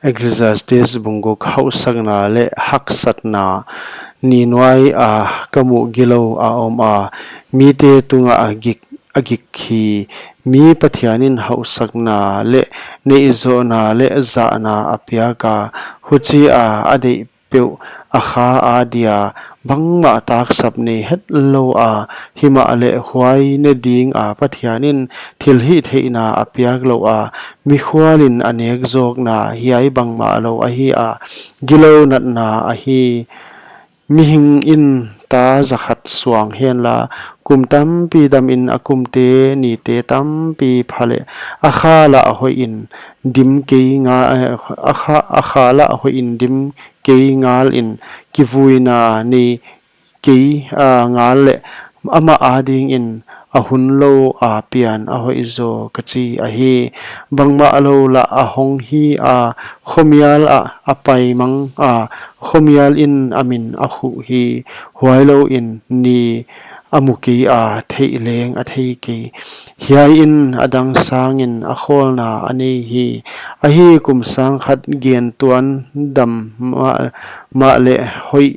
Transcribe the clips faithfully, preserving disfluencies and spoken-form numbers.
Ecclesiastes bung guk. Hauhsakna leh haksatna ni nuai a ka muh gilou a om a, mite tungah a gik, a gik hi. Mi Pathianin hauhsakna leh neihzohna leh zahna a piak a, huchia a deih peuh a kha a dia bangmah taksap nei hetlou a, himahleh huai ne ding a Pathianin thilhihtheihna a piak louh a, mikhualin a nek zawkna hiai bangmahlou ahi a, gilou natna ahi. Mihingin ta zakhat suang henla, kum tampi damin a kumte nite tampi pha leh, a kha lah hoihin dim kei nga-, eh, a kha, a kha lah hoihin dim kei ngalin, kivuina nei kei, ah, ngal leh amah adingin a hunlou a pian a hoih zaw ka chi ahi. Bangmahlou lah a hong hi a, khomial ah a pai mang a, khomialin a min a khuh hi. Huailouin ni a mu kei a, theih leng a thei kei. Hiaiin a dang sangin a khawlna a nei hi. Ahi, kum sang khat gen tuan dam mah, mahleh hoih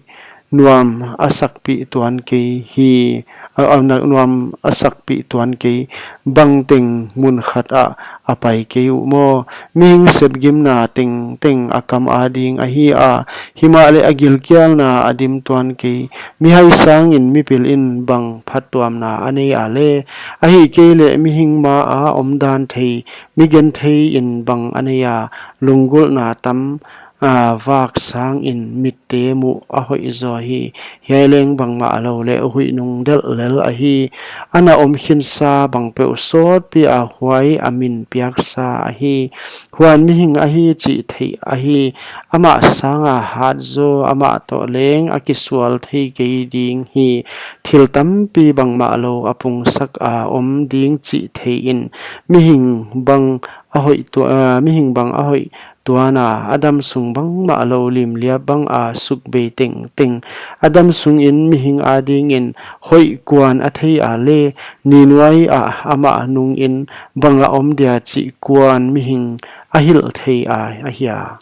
nuam a sakpih tuan kei hi, a, a, na-, nuam a sakpih tuan kei, bangteng mun khat ah a pai kei uh maw? Mihing sepgimna tengteng a kam ading ahi a, himahleh a gilkialna a dim tuan kei. Mihai sangin mipilin bang phattuamna a nei a leh, ahihkeileh mihing ma a omdan thei, mi gentheiin bang a nei a, lunggulhna tam a, vak sangin mitte muh a hoih zaw hi. Hiai leng bangmahlou leh huih nung delh lel ahi. A na om khinsa bang peuh sawtpi a huai a min piaksa ahi. Huan mihing ahi chih theih ahi. Amah sanga hat zaw amah toh leng a kisual thei kei ding hi. Thil tampi bangmahlou a pungsak a om ding chih theiin mihing bang a hoih tu-, a, mihing bang a hoih tuan a, a damsung bangmahlou limliap bang a sukbei tengteng. A damsungin mihing adingin hoih kuan a thei a leh, ni nuai ah amah nungin bang a om dia chih kuan mihing a hilh thei a, ahia?